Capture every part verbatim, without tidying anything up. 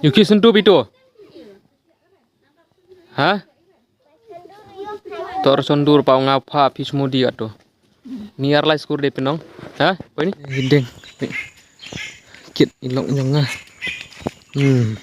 Yuki sentu pito. Ha? Tor sondur pau ngapa pis mudi ato. Ni ar lai skur de pinong. Ha? Apa ini? Hiding. Kit ilok nyong nga. Hmm.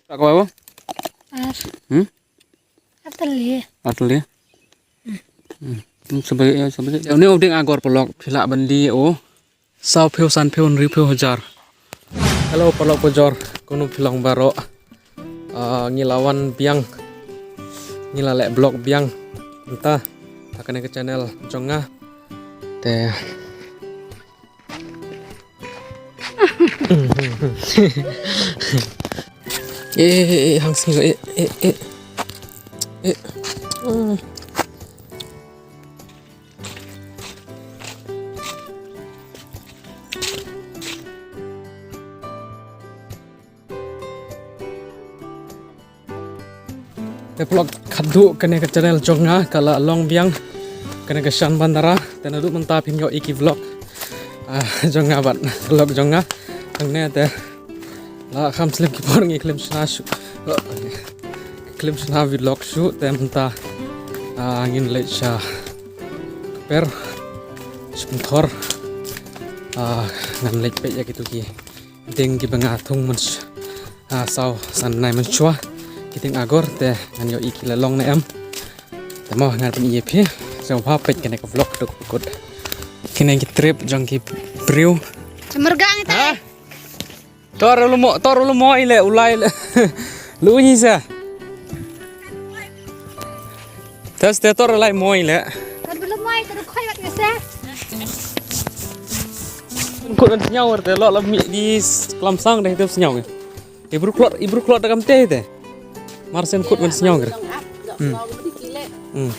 Tak kau apa? Ar. Hmm? Atel ye. Atel ye. Hmm. Hmm, sebagai ya, sebagai. Ya, ini odeng agor pelok, pilak bendi, oh. Saw phew, san phew, hynriew phew hajar. Hello, pelok pejor, kunu pelong baro. Ah, ngi la wan biang. Ngi la leh blog biang. Entah, tak kena ke channel jong nga. Te. Eh, eh, eh, hang sini, eh, eh, eh. Eh. Hmm. Te pelok khadduh kane ka channel jong nga ka la long biang kane ka shan bandara te naduh mynta phin ïoh i ki vlog, ah, jong nga bad pelok jong nga. Hangne te la kham slem ki por ngi khlem shna shuh. Khlem shna vlog shuh te mynta, ah, ngin leit sha kper sha pynthor, ah, ngan leit peit ïa kitu ki dieng kiba nga thung myn, ah, saw san bnai mynshuwa, ki dieng agor te ngan ïoh i ki la long ne em. Te mo ngan pyni ïa phi. Sngewbha peit kane ka vlog duk kut. Kine ki trip jong ki briew. Mergang ita. Ha? Tor lu mo, tor lu mo ile, u lai le. Lu ni sa. Tas te tor lai mo ile. Tor lu mo, tor khoi wat ngese. Kut ngan sñiaw te lo la mi di klam sang de te sñiaw. Ibru klot, ibru klot da kam te te. Mar sen kut ngan sñiaw. Hmm. Hmm.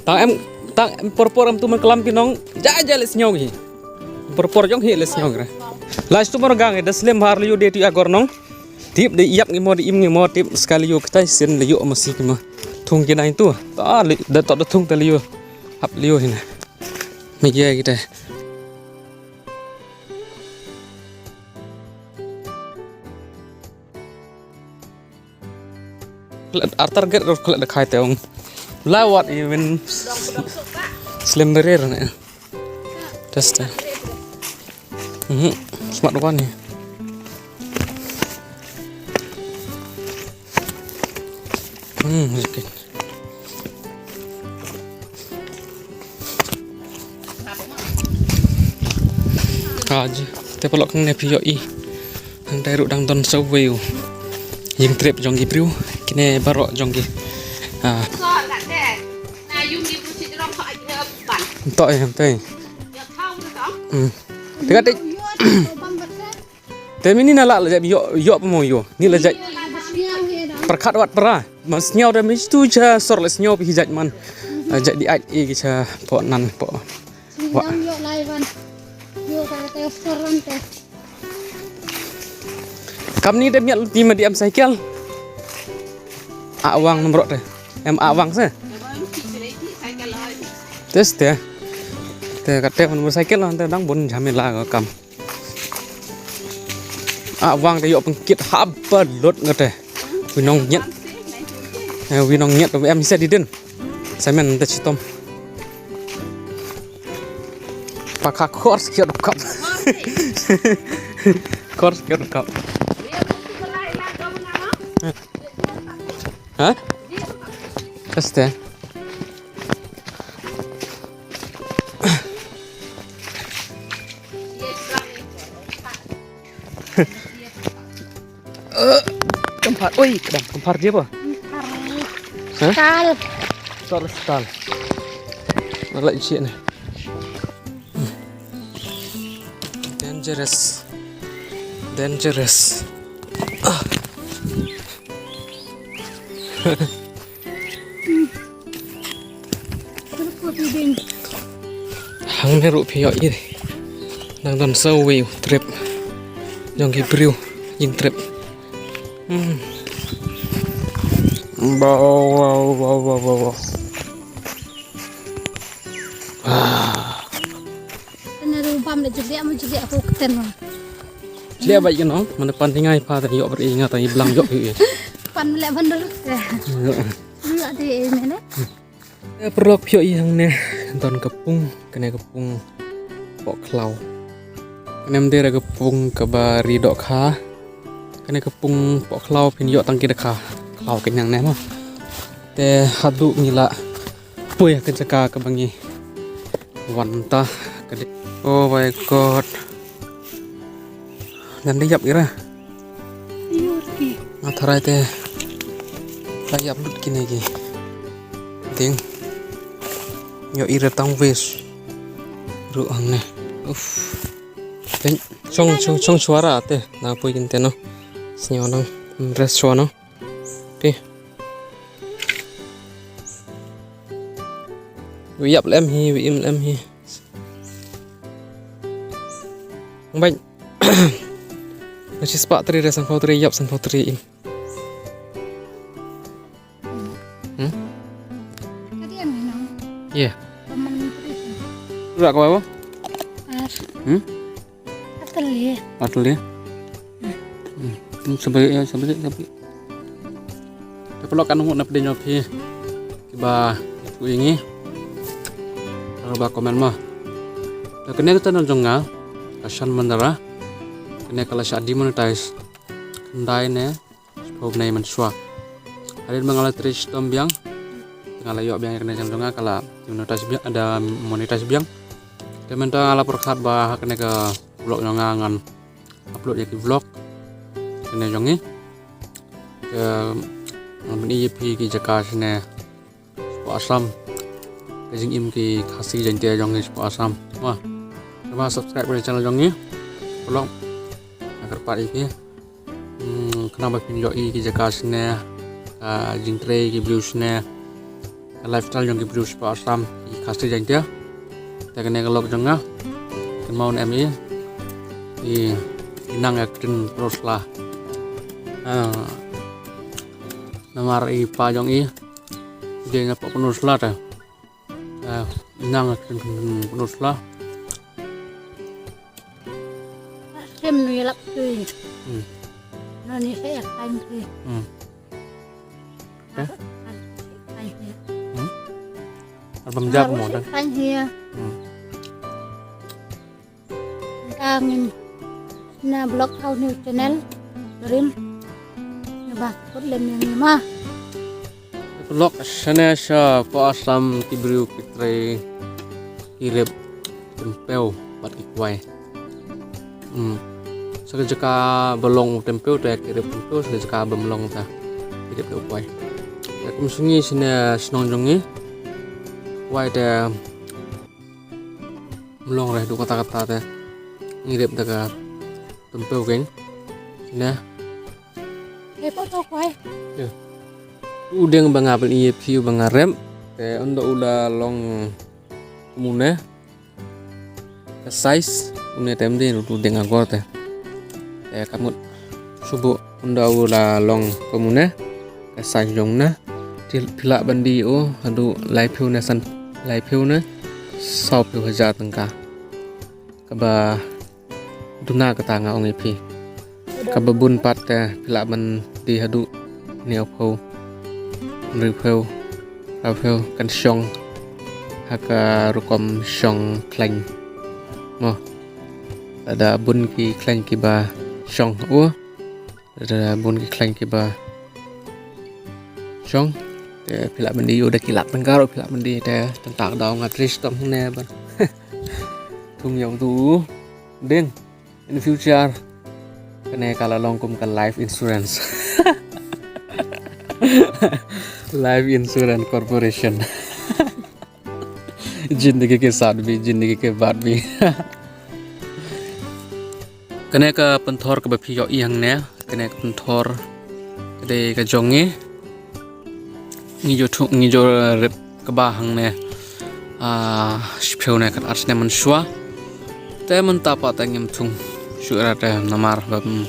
Tang em, tang em por por em tu man klam ki nong, ja ja le sñiaw hi. Por por jong hi le sñiaw re. Last tu mar gang da slem har le yu de tu agor nong. Tip de ïap ngi mo de im ngi mo tip sekali yu ktai sen le yu masi ki mo. Thung ki nai tu. Ta le da to da thung ta le yu. Hap le yu hi na. Me ye kita. Klet ar target ro klet da khai te ong. Lai wat i win slem berer ne. Test. Mhm. Smart one ni. Hmm, okay. Ka ji, te paralok hangne phi ïohi. Hangtai ruh dang don sa uwei u ïing trep jong ki briew. Kine baroh jong ki. Ah. Nto ïa, nto ïa. Hmm. Te ka te. Te mini na la la jait ïoh, ïoh pamo ïoh. Ni la jait. Pyrkhat wat pra. Ma sñiaw da mi stu cha sor la sñiaw pi jait man. Ah, jait di ait i ki cha po nan po. Wa. Kam ni da miat luti ma di am cycle. A wang nomor te. Em a wang se. Tes te. Te ka te nomor cycle te dang bun jhamela ka kam. A wang te ïoh pengkit haba lut ngate. Winong nyet. Eh, winong nyet em se di din. Samen te chitom. Pakha khor skiat kap. Khor skiat kap. Ha? Este. Eh, kempar. Oi, kedam kempar dia apa? Ha? Stal. Stal, stal. Malah isi ni. Dangerous. Dangerous. Ah. Hangne ruh phi ïohi. Nang don sa uwei u trep. Jong ki briew ïing trep. Hmm. Wow, wow, wow, wow, wow, wow. Tanya ruh bam da jeliah, ma jeliah aku keten ma. Jeliah baik keno, mana pan tingai pa tadi yok beri ingat tadi belang yok yu. Pan melek bandul. Melek di ini ne. Ya, paralok, phi ïohi hangne don ka pung, kane ka pung poh khlaw. Kane ym dei re ka pung kaba ri dohkha. Kane ka pung poh khlaw phin ïoh tang ki dohkha. Khlaw kein hangne mo. Te haduh ngi la poi ha ka jaka kaba ngi wan mynta ka dei. Oh my God. Ngan da ïap ira. Ïur ki. Nga tharai te la ïap lut kine ki. Ding. Ïohi re tang wis. Ruh hangne. Uff. Ding. Chong, chong, chong shuwa ra te. Nang poi kinte no. Sngew nang. Rest shuwa no. Te. Wi ïap lem hi, wi im lem hi. Bang. Nga shi spah tri re, sanphew tri ïap, sanphew tri im. Hmm? Ka dei ang nang. Ye. Ka man tri. Rak ka ba? Ar. Hmm? Atel ye. Atel ye. Hmm. Hmm, sabar ya, sabar ya, sabar. Te paralok, kan ong na pdeng jong phi kiba ïathuh ïa ngi, ruh ba comment mo. Te kane ka channel jong nga ka Shan Mandara. Kane ka la shah demonetize khyndai ne shiphew bnai mynshuwa. Hadien ba nga la trei shitom biang, nga la ïoh biang ïa kane ka channel jong nga, ka la demonetize biang, da monetize biang. Te mynta nga la pyrkhat ba ha kane ka vlog jong nga ngan upload ïa ki vlog kane jong ngi. Te ngan pyni ïa phi ki jaka shane shapoh Assam, ka jingim ki Khasi Jaiñtia jong ngi shapoh Assam. Mo, te ma subscribe ka channel jong ngi. Paralok, nga kyrpad ïa phi. Hmm, khnang ba phin ïohi ki jaka shane, ka jingtrei ki briew shane, ka lifestyle jong ki briew shapoh Assam, ki Khasi Jaiñtia. Te kane ka vlog jong nga, kynmaw ne em i, i, i nang ïa ka ktien Pynursla. Ah, namar i pa jong i, i dei na poh Pynursla te. Ah, nang ktien Pynursla. Sim nu ïalap tui. Hmm. Nani sa ïa kain tui. Hmm. Eh? Kain tui. Hmm? Ar bam jak mo dan. Kain tui. Hmm. Ka ngin na vlog ha u new channel. Rim. Ngi ba support lem ïa ngi ma. Paralok, shane shapoh Assam ki briew ki trei ki rep tympew bad ki kwai. Hmm. Sa ka jaka ba long tympew te ki rep tympew, sa ka jaka bym long te ki rep da u kwai. Te kum sngi shane shnong jong ngi, kwai te ym long re, haduh katta katta te ngi rep da ka tympew keiñ. Shane. Hei, photo kwai. Ïa. U dieng ba nga pyni ïa phi uba nga rep, te ynda u la long kum une, ka size une te ym dei u dieng agor te. Te ka mut shu buh ynda u la long kum une, ka size jong une. Te phi lah ban die ïa u haduh laiphew ne san, laiphew ne sawphew hajar tyngka. Kaba duna kata nga ong ïa phi. Kaba bun pat te phi lah ban die haduh hynñiewphew, hynriewphew, phraphraw kan shong ha ka rukom shong khlaiñ. Mo. Lada bun ki khlaiñ kiba shong u. Lada bun ki khlaiñ kiba shong. Te phi lah ban die ïa u da ki lak tyngka ruh phi lah ban die te tang ka daw nga trei shitom hangne ban thung ïa u dieng. In future, kane ka la long kum ka life insurance. Life Insurance Corporation. Jindagi ke saath bhi, jindagi ke baad bhi. Kane ka pynthor kaba phi ïohi hangne, kane ka pynthor ka dei ka jong ngi. Ngi ju thung, ngi ju rep kba hangne, ah, shiphew ne khatar snem mynshuwa. Te mynta pat te ngim thung shuh ra te namar bym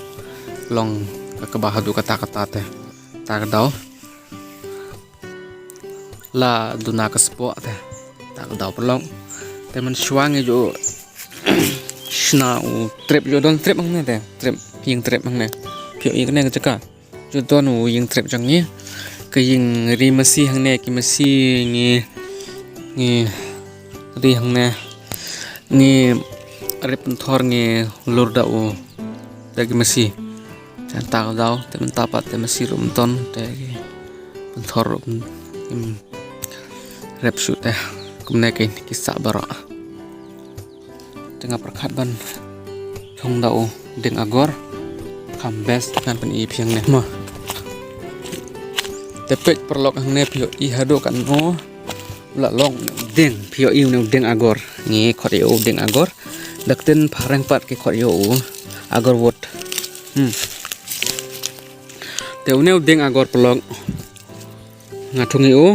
long ka kba haduh katta katta te. Ta ka daw. La duna ka spot te. Ta ka daw paralok. Te mynshuwa ngi ju shna u trep, ju don trep hangne te. Trep, ïing trep hangne. Phi ïohi kane ka jaka. Ju don u ïing trep jong ngi. Ka ïing ri masi hangne, ki masi ngi, ngi ri hangne. Ngi rep pynthor, ngi lur da u, da ki masi. Te mynta ka daw, te mynta pat te masi ruh ym don, te ki pynthor ruh ym, ym rep shuh te. Kumne ki, ki sah baroh. Te nga pyrkhat ban thung da u dieng agor. Kham best ngan pyni phi hangne mo. Te peit paralok hangne phi ïohi haduh katno u la long une u dieng, phi ïohi une u dieng agor. Ngi khot ïa u dieng agor. Da ka ktien phareng pat ki khot ïa u agor wood. Hmm. Te une u dieng agor paralok nga thung ïa u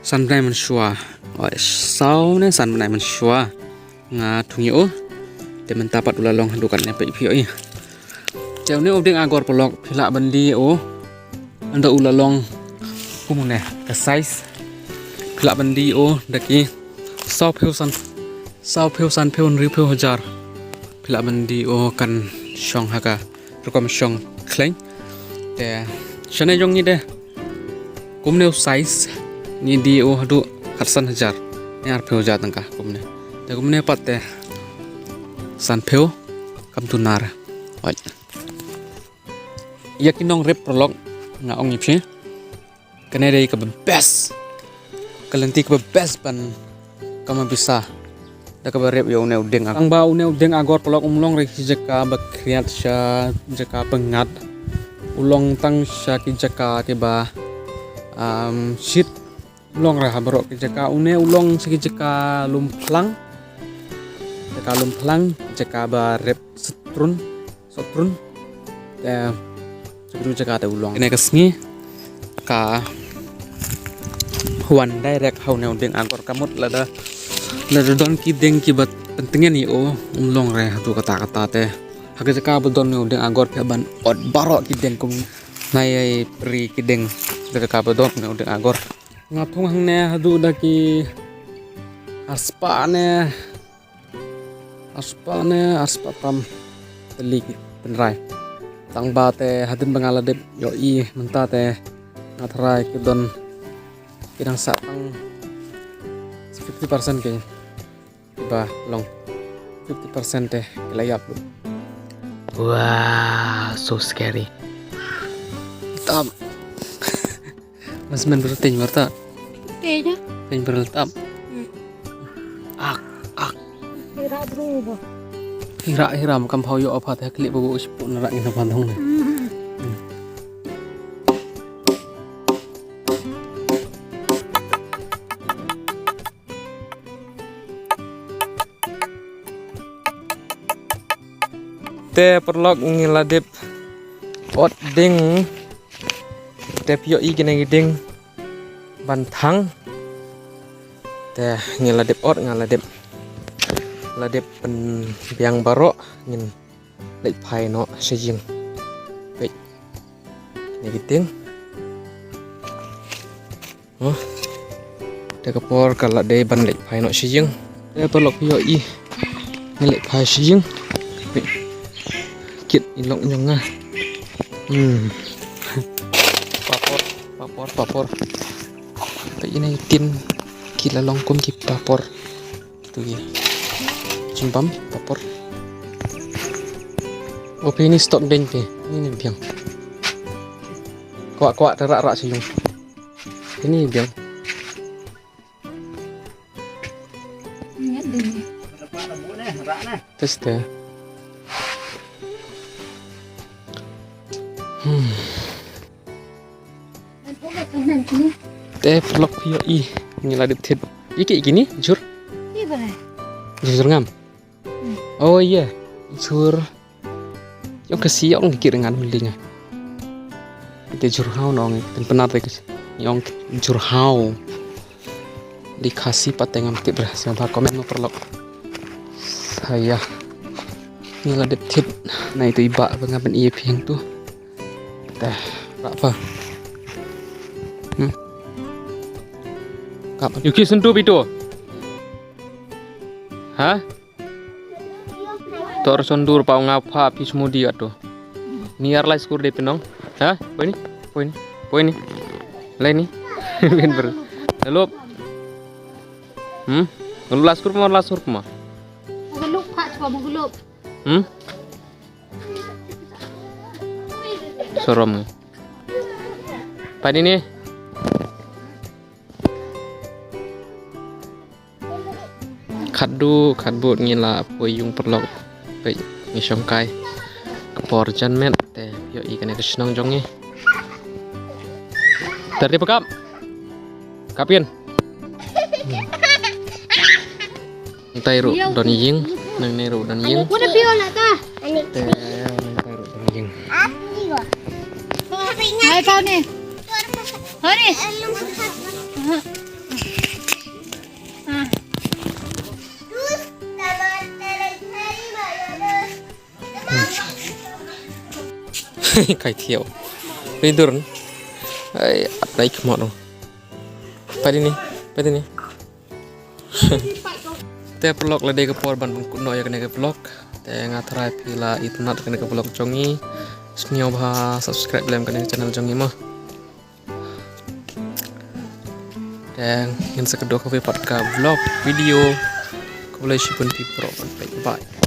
san bnai mynshuwa. Oi, saw ne san bnai mynshuwa nga thung ïa u. Te mynta pat u la long haduh katne, peit phi ïohi. Te une u dieng agor paralok phi lah ban die ïa u. Ynda u la long kumne ka size, phi lah ban die ïa u da ki saw phew san, saw phew, san phew, hynriew phew hajar. Phi lah ban die ïa u, kan shong ha ka rukom shong khleiñ. Te shane jong ngi de kumne u size ngi die ïa u haduh khatsan hajar ne arphew hajar tyngka kumne. Te kumne pat te san phew kam duna re. Oi. Ïa ki nongrep paralok nga ong ïa phi, kane dei kaba best, ka lynti kaba best ban kamai pisa da kaba rep ïa une u dieng agor. Tang ba une u dieng agor paralok um long re ki jaka ba khriat sha jaka pyngngad, u long tang sha ki jaka kiba, um, shit. Long re ha baroh ki jaka, une u long sha ki jaka lum phlang. Jaka lum phlang, jaka ba rep sot trun, sot trun. Te sha kito ki jaka te u long. Kane ka sngi ka wan direct ha une u dieng agor, ka mut lada, lada don ki dieng kiba pyntngen ïa u, um long re haduh katta katta te. Ha ka jaka ba don une u dieng agor phi hap ban ot baroh ki dieng, kum nai ri ki dieng ha ka jaka ba don une u dieng agor. Nga thung hangne haduh da ki arspah ne, arspah ne, arspah tam tylli ki tynrai. Tang ba te hadien ba nga la dep ïohi mynta te nga tharai ki don, ki dang sah tang fifty percent ki. Ba long fifty percent te ki la ïap. Wow, so scary. Tam. Mas men berteng berta. Tenya. Teng bertam. Hmm. Ak, ak. Hira berubah. Hira, hira, makam hau yo apa teh klik bawa usip pun nerak ngin apa dong ne. Hmm. Hmm. Te paralok ngi la dep ot dieng. Te phi ïohi kine ki dieng ban thang. Te ngi la dep ot, nga la dep, la dep pynbiang baroh, ngin leit phai noh sha ïing. Peit. Kine ki dieng. Huh? Te ka por ka la dei ban leit phai noh sha ïing. Te paralok phi ïohi. Ngi leit phai sha ïing. Kit i lok jong nga. Hmm. Papor, papor, papor. Te ine i tin ki la long kum ki papor. Kito ki. Jingbam, papor. O phi, ini stok deng phi. Ini biang. Kwah, kwah te rah, rah sha ïing. Ini biang. Test te. Hmm. Te paralok phi ïohi. Ngi la dep thied. Ïa ki kine jhur. Jhur, jhur ngam. Oh ïa. Jhur. Ïong ka si ïong ki ringan meli nga. Te jhur haw nong, ten pynat te ïong jhur haw. Li Khasi pat te ngam tip re, sngewbha comment mo paralok. Saya. Ngi la dep thied. Na itu i bah ba nga pyni ïa phi hangtu. Te, rah pa. Hmm. Kap. Yuki sentuh pito. Ha? Tor sondur pau ngapa pis mudi ato. Ni ar lai skur de pinong. Ha? Poi ni? Poi ni? Poi ni? Lai ni? Bin ber. Lalu. Hmm? Lalu laskur puma, laskur puma. Lalu pak coba menggelup. Hmm? Sorom. Padi ni. Khatdu khatbut ngi la poi yung paralok. Peit ngi shongkai ka por janmiet te ïohi kane ka shnong jong ngi. Ter di pakap. Kapin. Nangtai ruh don ïing, nangne ruh don ïing. Te nangtai ruh don ïing. Hai kau ni. Kau ni. Kai thiaw. Ri dur. Ai, ap dai khmat no. Padi ni, padi ni. Te paralok, la dei ka por ban pynkut noh ïa kane ka vlog. Te nga tharai phi la itynnad kane ka vlog jong ngi. Sngewbha subscribe lem kane ka channel jong ngi mo. Te ngin sa kdew ha kawei pat ka vlog video. Khublei shibun phi paralok ban peit, bye.